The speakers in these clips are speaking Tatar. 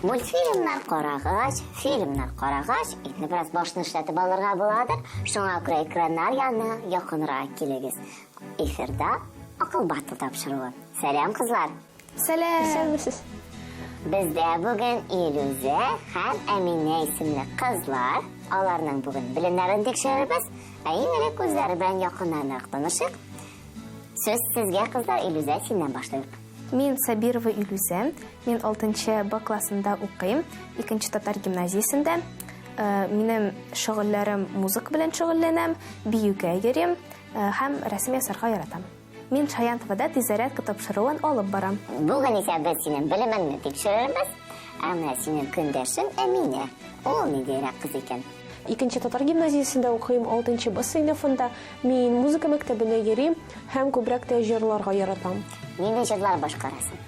Мультфильмнар карагач, фильмнар карагач, инде бераз башны эшләтеп алырга буладыр. Шуңа күрә экраннар янына якынрак килегез. Эфирда Акыл батыл тапшыруы. Сәлам, кызлар! Сәлам! Исәнмесез. Бездә бүген Илүзә һәм Әминә исемле кызлар. Аларның бүген белемнәрен тикшерербез. Ә иң элек үзләре белән якыннанрак танышыйк. Сүз сезгә, кызлар, Илүзә, синнән башлыйк. Мин Сабирова Илүзә. Мин 6 Б классында укыйм, икенче татар гимназиясендә. Э, минем шөгыльләрем музыка белән шөгыльләнәм, биюгә йөрим э, һәм рәсем ясарга яратам. Мин Шаян ТВда тиззарядка тапшыруын алып барам. Бүген исә без синең белемеңне тикшерербез. Ә менә синең көндәшең Әминә. Ул ниндирәк кыз икән? Икенче татар гимназиясендә укыйм, 6 Б сыйныфында. Мин музыка мәктәбенә йөрим һәм күбрәк тә җырларга яратам. Нинди җырлар башкарасың?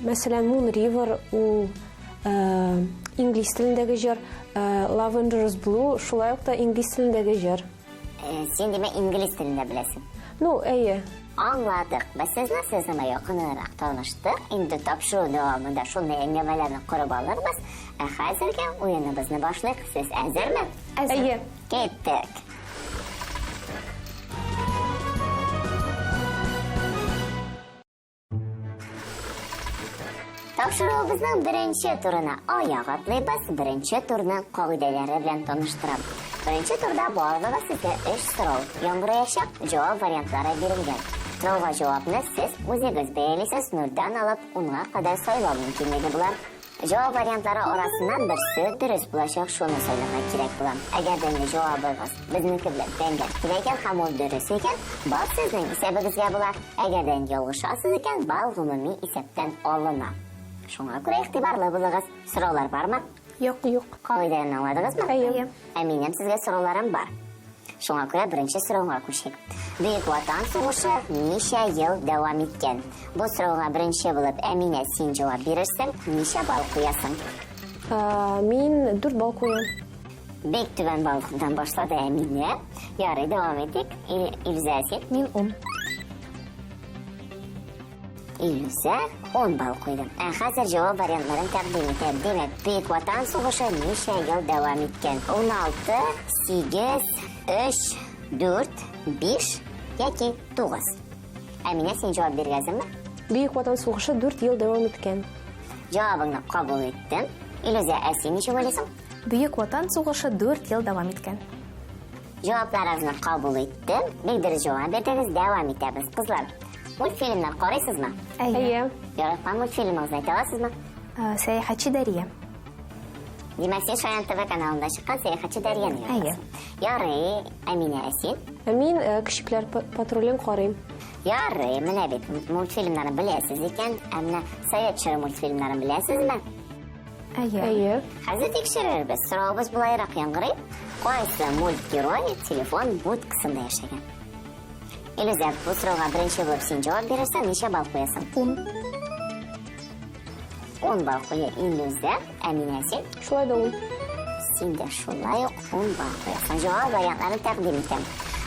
Мәсәлән, Moon River ул инглиз телендәге җыр, Lavender is Blue шулай ук та инглиз телендәге җыр. Син димәк инглиз телен дә беләсең. Ну, әйе. Аңладык. Без сезне сезнең якынрак таныштык. Инде тапшыру дәвамында шундый әңгәмәләрне корып алырбыз. Ә хәзергә уеныбызны башлыйк. Сез әзерме? Әзер. Әйе. Киттек. Тапшыруыбызның беренче турына аяк атлыйбыз. Беренче турның кагыйдәләре белән таныштырам. Беренче турда барлыгы сезгә өч сорау яңгыраячак, җавап вариантлары бирелгән. Сорауга җавапны сез үзегез бәялисез, нульдән алып унга кадәр сайлау мөмкинлеге була. Җавап вариантлары арасыннан берсе дөрес булачак, шуны сайларга кирәк була. Әгәр дә инде җавабыгыз безнеке белән тәңгәл килә икән һәм ул дөрес икән, балл сезнең исәбегезгә була. Әгәр дә инде ялгышасыз икән, балл гомуми исәптән алына. Шуңа күрә игътибарлы булыгыз. Сораулар бармы? Юк. Юк. Кагыйдәләрне аңладыгызмы? Әйе. Ә минем сезгә сорауларым бар. Шуңа күрә беренче сорауга күчик. Бөек Ватан сугышы ничә ел дәвам иткән? Бу сорауга беренче булып Әминә син җавап бирерсең, ничә балл куясың? Мин 4 балл куям. Бик түбән баллдан башлады Әминә. Ярый, дәвам итик. Илүзә, син? Мин 10. Илүзә 10 балл куйды. Ә хәзер җавап вариантларын тәкъдим итәм. Димәк, Бөек Ватан сугышы ничә ел дәвам иткән? 16, 8, 3, 4, 5 яки 9. Әминә, син җавап бирергә әзерме? Бөек Ватан сугышы 4 ел дәвам иткән. Җавабыңны кабул иттем. Илүзә, ә син ничек уйлыйсың? Бөек Ватан сугышы 4 ел дәвам иткән. Җавапларыгызны кабул иттем. Бик дөрес җавап бирдегез. Дәвам итәбез. Кызлар, мультфильмнар карыйсызмы? Әйе. Яраткан мультфильмыгызны әйтә аласызмы? Сәяхәтче Дәрия. Димәк, син Шаян ТВ каналында чыккан Сәяхәтче Дәрияне Әйе. яратасың. Ярый, Әминә, ә син? Ә мин Көчекләр патрулен карыйм. Ярый, менә бит мультфильмнарны беләсез икән. Ә менә совет чоры мультфильмнарын беләсезме? Әйе. Әйе. Хәзер тикшерербез. Соравыбыз болайрак яңгырый. Кайсы мультгерой телефон будкасында яшәгән? Илүзә, бу сорауга беренче булып син җавап бирерсең, ничә балл куясың? 10. 10 балл куя Илүзә. Әминә, син? Шулай да 10. Син дә шулай ук 10 балл куясың. Җавап вариантларын тәкъдим итәм.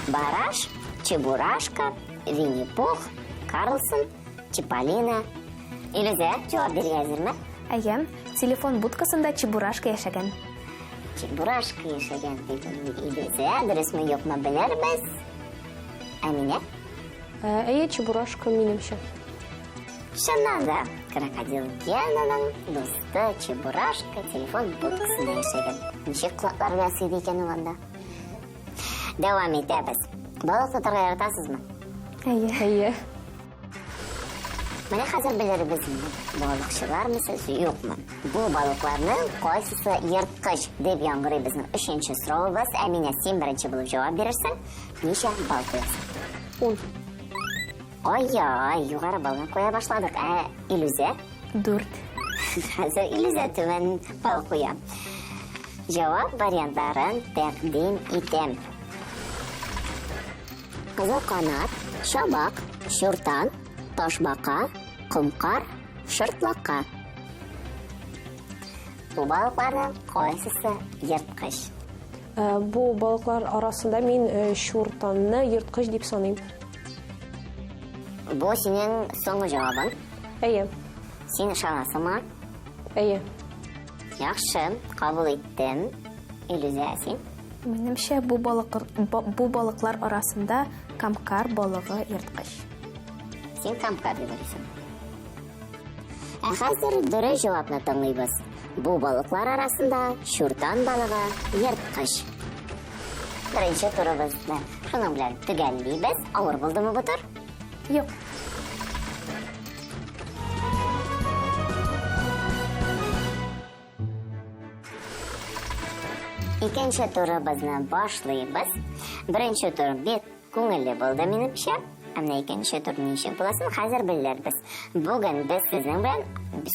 Бараш, Чебурашка, Винни-Пух, Карлсон, Чиполлино. Илүзә, җавап бирергә әзерме? Әйе. Телефон будкасында Чебурашка яшәгән. Чебурашка яшәгән дип Илүзә, дөресме юкмы белербез. Әминә? Әйе, Чебурашка минемчә. Чыннан да, крокодил Генаның дусты Чебурашка телефон будкасында яшәгән. Ничек колаклар белән сыйды икән ул анда? Дәвам итәбез. Балык тотарга яратасызмы? Әйе. Әйе. Менә хәзер белербез инде, балыкчылармы сез, юкмы? Бу балыкларның кайсысы ерткыч дип яңгырый безнең өченче соравыбыз. Әминә, син беренче булып җавап бирерсең. Ничә балл куясың? 10. Ай-яй, югары баллны куя башладык. Ә Илүзә? 4. Хәзер Илүзә түбән балл куя. Җавап вариантларын тәкъдим итәм. Кызыл канат, чабак, чуртан, ташбака, комкар, шыртлака. Бу балыкларның кайсысы ерткыч? Бу балыклар арасында мин чуртанны ерткыч дип саныйм. Бу синең соңгы җавабың? Әйе. Син ышанасыңмы? Әйе. Яхшы, кабул иттем. Илүзә, син? Минемчә, бу балык бу балыклар арасында камкар балыгы ерткыч. Син камкар дип уйлыйсың. Ә хәзер дөрес җавапны тыңлыйбыз. Бу балыклар арасында чуртан балыгы ерткыч. Беренче турыбызны шуның белән төгәллибез. Авыр булдымы бу тур? Юк. Икенче турыбызны башлыйбыз. Беренче тур бик күңелле булды минемчә. Ә менә икенче тур ничек буласын хәзер белербез. Бүген без сезнең белән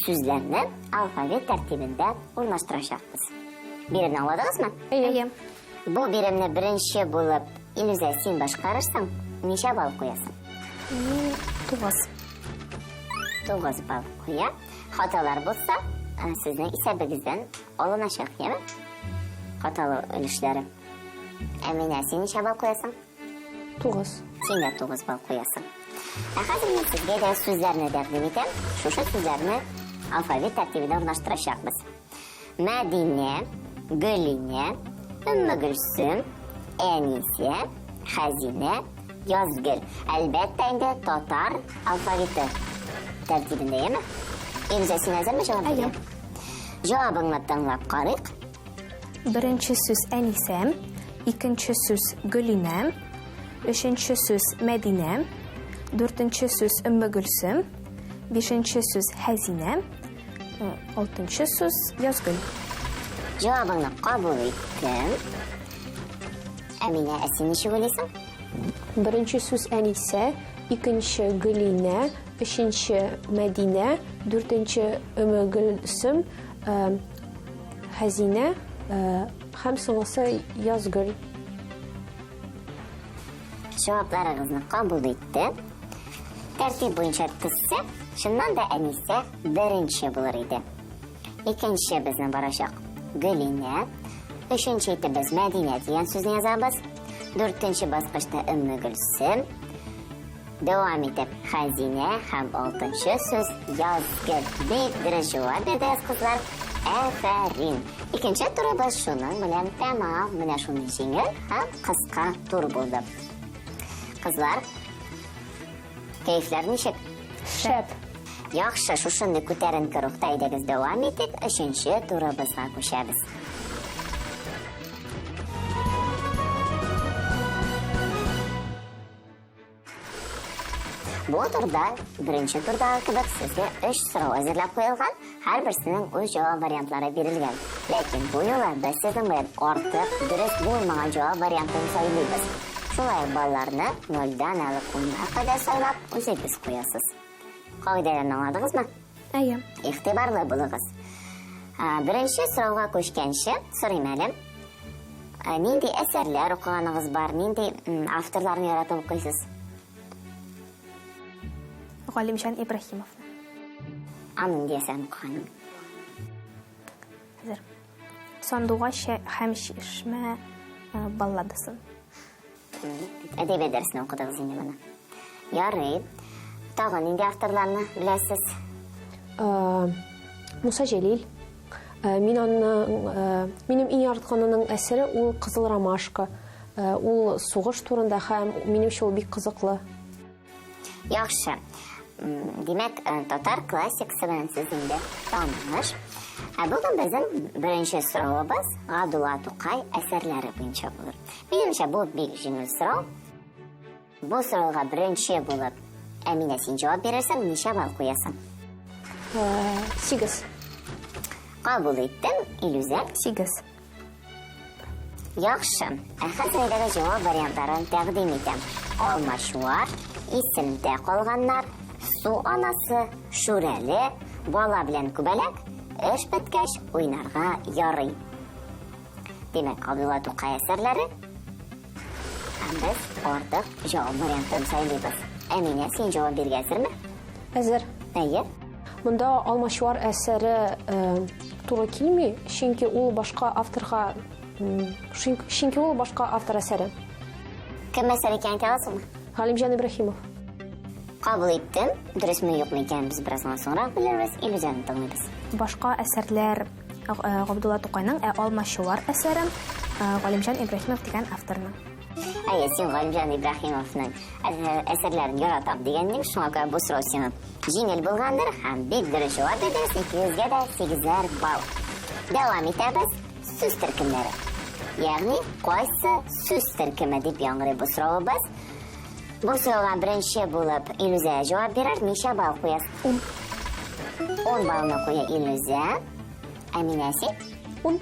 сүзләрне алфавит тәртибендә урнаштырачакбыз. Биремне аңладыгызмы? Әйе. Бу биремне беренче булып Илүзә син башкарырсың. Ничә балл куясың? Мин 9. 9 балл куя. Хаталар булса, сезнең исәбегездән алыначак, яме? Хаталы өлешләре. Әминә, син ничә балл куясың? 9. Син дә 9 балл куясың. Ә хәзер мин сезгә дә сүзләрне тәкъдим итәм. Шушы сүзләрне алфавит тәртибендә урнаштырачакбыз. Мәдинә, Гөлинә, Өммегөлсем, Әнисә, Хәзинә, Язгөл. Әлбәттә инде татар алфавиты тәртибендә, яме? Илүзә, син әзерме җавап бирергә? Җавабыңны тыңлап карыйк. Беренче сүз Әнисә, икенче сүз Гөлинә, өченче сүз Мәдинә, дүртенче сүз Өммегөлсем, бишенче сүз Хәзинә, алтынчы сүз Язгөл. Җавабыңны кабул иттем. Әминә, ә син ничек уйлыйсың? Беренче сүз Әнисә, икенче Гөлинә, өченче Мәдинә, дүртенче Өммегөлсем, Хәзинә һәм соңгысы Язгөл. Җавапларыгызны кабул иттем. Тәртип буенча тезсәк, чыннан да Әнисә беренче булыр иде. Икенче безнең барачак Гөлинә. Өченче итеп без Мәдинә дигән сүзне язабыз. Дүртенче баскычта Өммегөлсем. Дәвам итеп Хәзинә һәм алтынчы сүз Язгөл. Бик дөрес җавап бирдегез, кызлар. Афәрин. Икенче турыбыз шуның белән тәмам. Менә шундый җиңел һәм кыска тур булды. Кызлар, кәефләр ничек? Шәп. Яхшы, шушындый күтәренке рухта әйдәгез дәвам итик, өченче турыбызга күчәбез. Бу турда, беренче турдагы кебек, сезгә өч сорау әзерләп куелган, һәрберсенең үз җавап вариантлары бирелгән. Ләкин бу юлы без сезнең белән артык дөрес булмаган җавап вариантын сайлыйбыз. Шулай ук балларны нольдән алып унга кадәр сайлап үзегез куясыз. Кагыйдәләрне аңладыгызмы? Әйе. Игътибарлы булыгыз. Беренче сорауга күчкәнче, сорыйм әле. Нинди әсәрләр укыганыгыз бар, нинди авторларны яратып укыйсыз? Галимҗан Ибраһимовны. Аның нинди әсәрен укыганың? Хәзер. Сандугач һәм чишмә балладасын. Әдәбият дәресендә укыдыгыз инде моны. Ярый. Тагын нинди авторларны беләсез? Муса Җәлил. Мин аны, минем иң яратканының әсәре ул Кызыл ромашка. Ул сугыш турында һәм минемчә ул бик кызыклы. Яхшы. Димәк, татар классикасы белән сез инде таныш. Ә бүген безнең беренче соравыбыз Габдулла Тукай әсәрләре буенча булыр. Минемчә, бу бик җиңел сорау. Бу сорауга беренче булып Әминә син җавап бирерсең, ничә балл куясың? 8. Кабул иттем, Илүзә. 8. Яхшы. Ә хәзер әйдәгез җавап вариантларын тәкъдим итәм. Алмачуар, исемдә калганнар, су анасы, шүрәле, бала белән күбәләк, эш беткәч уйнарга ярый. Димәк, Габдулла Тукай әсәрләре. Һәм без артык җавап вариантын сайлыйбыз. Әминә, син җавап бирергә әзерме? Әзер. Әйе. Монда Алмачуар әсәре туры килми, чөнки ул башка авторга, чөнки ул башка автор әсәре. Кем әсәре икәнен әйтә аласыңмы? Галимҗан Ибраһимов. Кабул иттем. Дөресме, юкмы икәнен без бераз гына соңрак белербез. Илүзәне тыңлыйбыз. Башка әсәрләр Габдулла Тукайның, ә Алмачуар әсәре Галимҗан Ибраһимов дигән авторның. Әйе, син Галимҗан Ибраһимовның әсәрләрен яратам дигәннең, шуңа күрә бу сорау сиңа җиңел булгандыр һәм бик дөрес җавап бирдегез, икегезгә дә сигезәр балл. Дәвам итәбез. Сүз төркемнәре. Ягъни, кайсы сүз төркеме дип яңгырый бу соравыбыз. Бу сорауга беренче булып Илүзә җавап бирер. Ничә балл куясыз? Ун. 10 баллны куя Илүзә. Әминә син? Ун.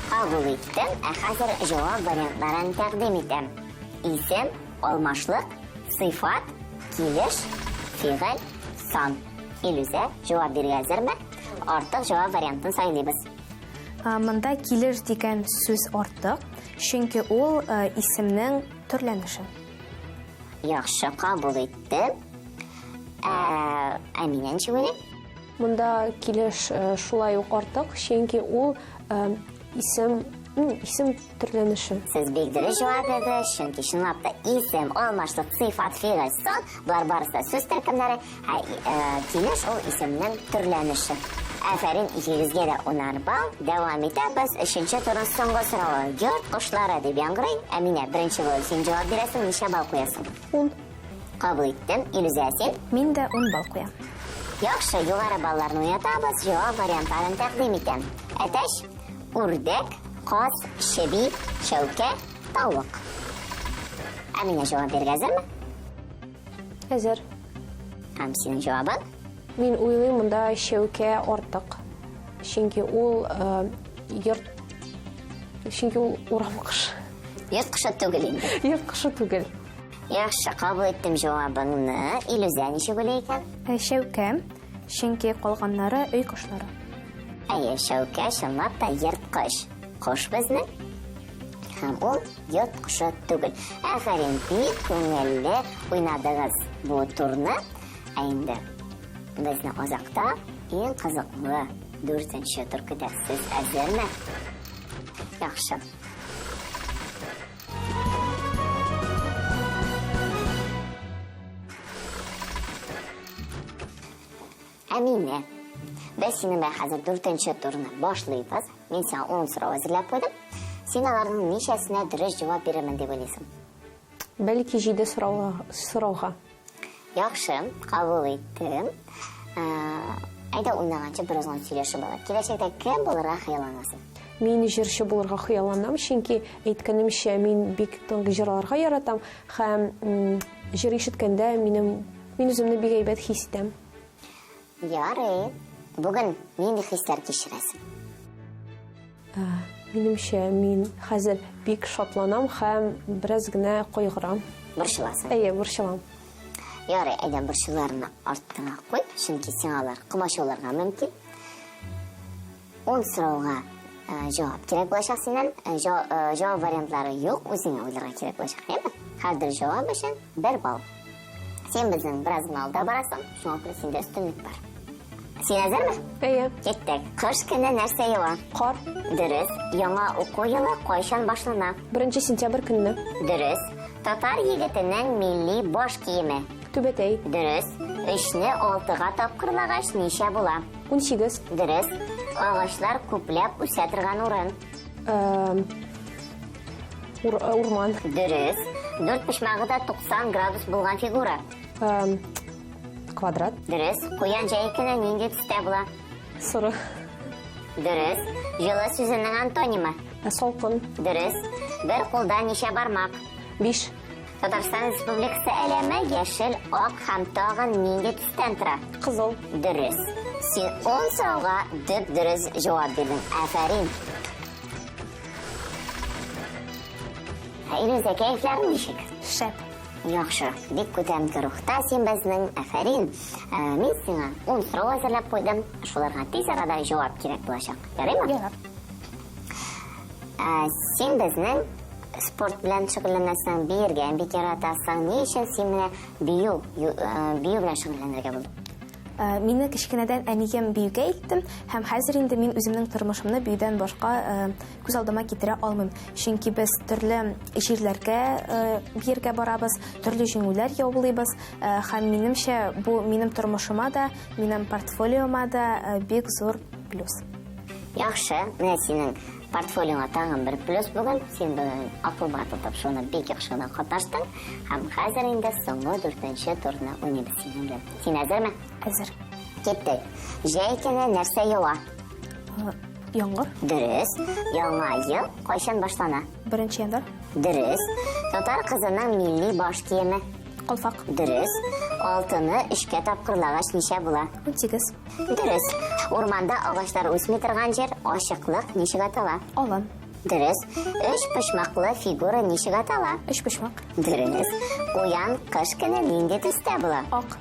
Кабул иттем. Ә хәзер җавап вариантларын тәкъдим итәм. Исем, алмашлык, сыйфат, килеш, фигыль, сан. Илүзә, җавап бирергә әзерме? Артык җавап вариантын сайлыйбыз. Монда килеш дигән сүз артык, чөнки ул исемнең төрләнеше. Яхшы, кабул иттем. Ә, Әминә ничек уйлый? Монда килеш шулай ук артык, чөнки ул исем исем төрләнеше. Сез бик дөрес җавап бирдегез, чөнки чынлап та исем, алмашлык, сыйфат, фигыль, сан, болар барысы да сүз төркемнәре, ә килеш ул исемнең төрләнеше. Афәрин, икегезгә дә унар балл. Дәвам итәбез. Өченче турның соңгы соравы. Йорт кошлары дип яңгырый. Әминә, беренче булып син җавап бирәсең, ничә балл куясың? Ун. Кабул иттем. Илүзә, син? Мин дә ун балл куям. Яхшы, югары балларны уятабыз, җавап вариантларын тәкъдим итәм. Әтәч, үрдәк, каз, чеби, чәүкә, тавык. Әминә җавап бирергә әзерме? Әзер. Һәм синең җавабың? Мин уйлыйм, монда чәүкә артык. Чөнки ул йорт, чөнки ул урам кошы. Йорт кошы түгел инде. Йорт кошы түгел. Яхшы, кабул иттем җавабыңны. Илүзә ничек уйлый икән? Чәүкә, чөнки калганнары өй кошлары. Әйе, чәүкә чынлап та ерткыч кош безнең. Һәм ул йорт кошы түгел. Афәрин, бик күңелле уйнадыгыз бу турны. Ә инде безне азакта иң кызыклы дүртенче тур көтә. Сез әзерме? Яхшы. Әминә, без синең белән хәзер дүртенче турны башлыйбыз. Мин сиңа ун сорау әзерләп куйдым. Син аларның ничәсенә дөрес җавап бирермен дип уйлыйсың? Бәлки җиде сорауга. Яхшы, кабул иттем. Әйдә уйнаганчы бераз гына сөйләшеп алыйк. Киләчәктә кем булырга хыялланасың? Мин җырчы булырга хыялланам, чөнки әйткәнемчә, мин бик тыңгы җырларга яратам һәм җыр ишеткәндә минем мин үземне бик әйбәт хис итәм. Ярый. Бүген нинди хисләр кичерәсең? Минемчә, мин хәзер бик шатланам һәм бераз генә кайгырам. Борчыласың? Әйе, борчылам. Ярый, әйдә борчуларны артыңа куй, чөнки сиңа алар комачауларга мөмкин. Ун сорауга җавап кирәк булачак синнән. Җавап вариантлары юк, үзеңә уйларга кирәк булачак, әйеме? Һәрбер җавап өчен бер балл. Син безнең бераз гына алда барасың, шуңа күрә синдә өстенлек бар. Син әзерме? Әйе. Киттек. Кыш көне нәрсә ява? Кар. Дөрес. Яңа уку елы кайчан башлана? 1 сентябрь көнне. Дөрес. Татар егетенең милли баш киеме? Түбәтәй. Дөрес. Өчне алтыга тапкырлагач ничә була? 18. Дөрес. Агачлар күпләп үсә торган урын? Урман. Дөрес. Дүрт почмагы да 90 градус булган фигура? Квадрат. Дөрес. Куян җәй көне нинди төстә була? Соры. Дөрес. Җылы сүзенең антонимы? Салкын. Дөрес. Бер кулда ничә бармак? Биш. Татарстан Республикасы әләме яшел, ак һәм тагын нинди төстән тора? Кызыл. Дөрес. Син ун сорауга дөп-дөрес җавап бирдең. Афәрин. Илүзә, кәефләрең ничек? Шәп. Яхшы. Бик күтәренке рухта син безнең. Афәрин. Мин сиңа ун сорау әзерләп куйдым. Шуларга тиз арада җавап кирәк булачак. Ярыймы? Ярар. Син безнең спорт белән шөгыльләнәсең, биергә бик яратасың. Ни өчен син менә бию, бию белән шөгыльләнергә булдың? Мине кечкенәдән әнием биюгә илтте һәм хәзер инде мин үземнең тормышымны биюдән башка күз алдыма китерә алмыйм. Чөнки без төрле җирләргә биергә барабыз, төрле җиңүләр яулыйбыз һәм минемчә бу минем тормышыма да, минем портфолиома да бик зур плюс. Яхшы, менә синең портфолиоңа тагын бер плюс бүген. Син бүген Акыл батл тапшыруына бик яхшы гына катнаштың. Һәм хәзер инде соңгы дүртенче турны уйныйбыз синең белән. Син әзерме? Әзер. Киттек. Җәй көне нәрсә ява? Яңгыр. Дөрес. Яңа ел кайчан башлана? Беренче январь. Дөрес. Татар кызының милли баш киеме? Калфак. Дөрес. Алтыны өчкә тапкырлагач ничә була? 18. Дөрес. Урманда агачлар үсми торган җир, ачыклык ничек атала? Алан. Дөрес. Өч почмаклы фигура ничек атала? Өч почмак. Дөрес. Куян кыш көне нинди төстә була? Ак.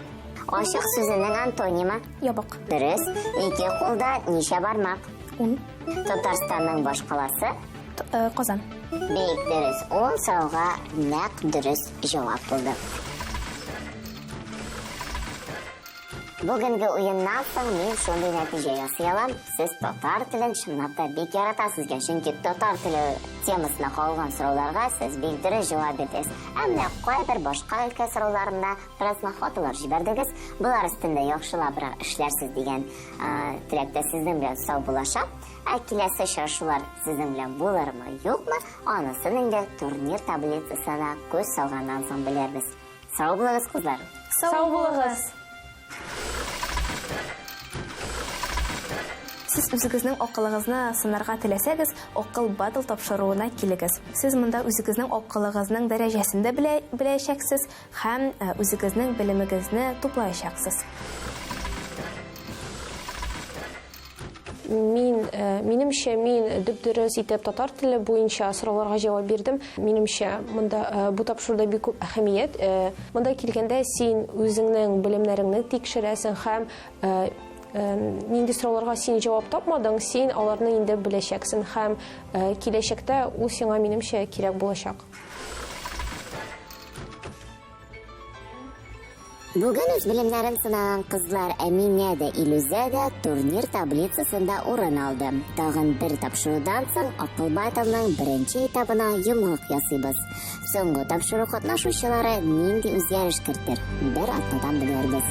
Ачык сүзенең антонимы? Ябык. Дөрес. Ике кулда ничә бармак? Ун. Татарстанның башкаласы? Казан. Бик дөрес. Ун сорауга нәкъ дөрес җавап булды. Бүгенге уеннан соң мин шундый нәтиҗә ясый алам. Сез татар телен чынлап та бик яратасыз икән, чөнки татар теле темасына кагылган сорауларга сез бик дөрес җавап бирдегез. Ә менә кайбер башка өлкә сорауларында бераз гына хаталар җибәрдегез. Болар өстендә яхшылабрак эшләрсез дигән теләктә сезнең белән саубуллашам. Ә киләсе очрашулар сезнең белән булырмы, юкмы, анысын инде турнир таблицасына күз салганнан соң белербез. Сау булыгыз, кызлар. Сау булыгыз. Сез үзегезнең акылыгызны сынарга теләсәгез, Акыл Батл тапшыруына килегез. Сез монда үзегезнең акылыгызның дәрәҗәсен дә беләчәксез һәм үзегезнең белемегезне туплаячаксыз. Мин, э, минемчә, мин дөп-дөрес итеп татар теле буенча сорауларга җавап бирдем. Минемчә, монда э, бу тапшыруда бик күп әһәмият. Э, монда килгәндә син үзеңнең белемнәреңне тикшерәсең һәм нинди сорауларга син җавап тапмадың, син аларны инде беләчәксең һәм киләчәктә ул сиңа, минемчә, кирәк булачак. Бүген үз белемнәрен сынаган кызлар Әминә дә, Илүзә дә турнир таблицасында урын алды. Тагын бер тапшырудан соң Акыл Батлның беренче этабына йомгак ясыйбыз. Соңгы тапшыру катнашучылары нинди үзгәреш кертер? Бер атнадан белербез.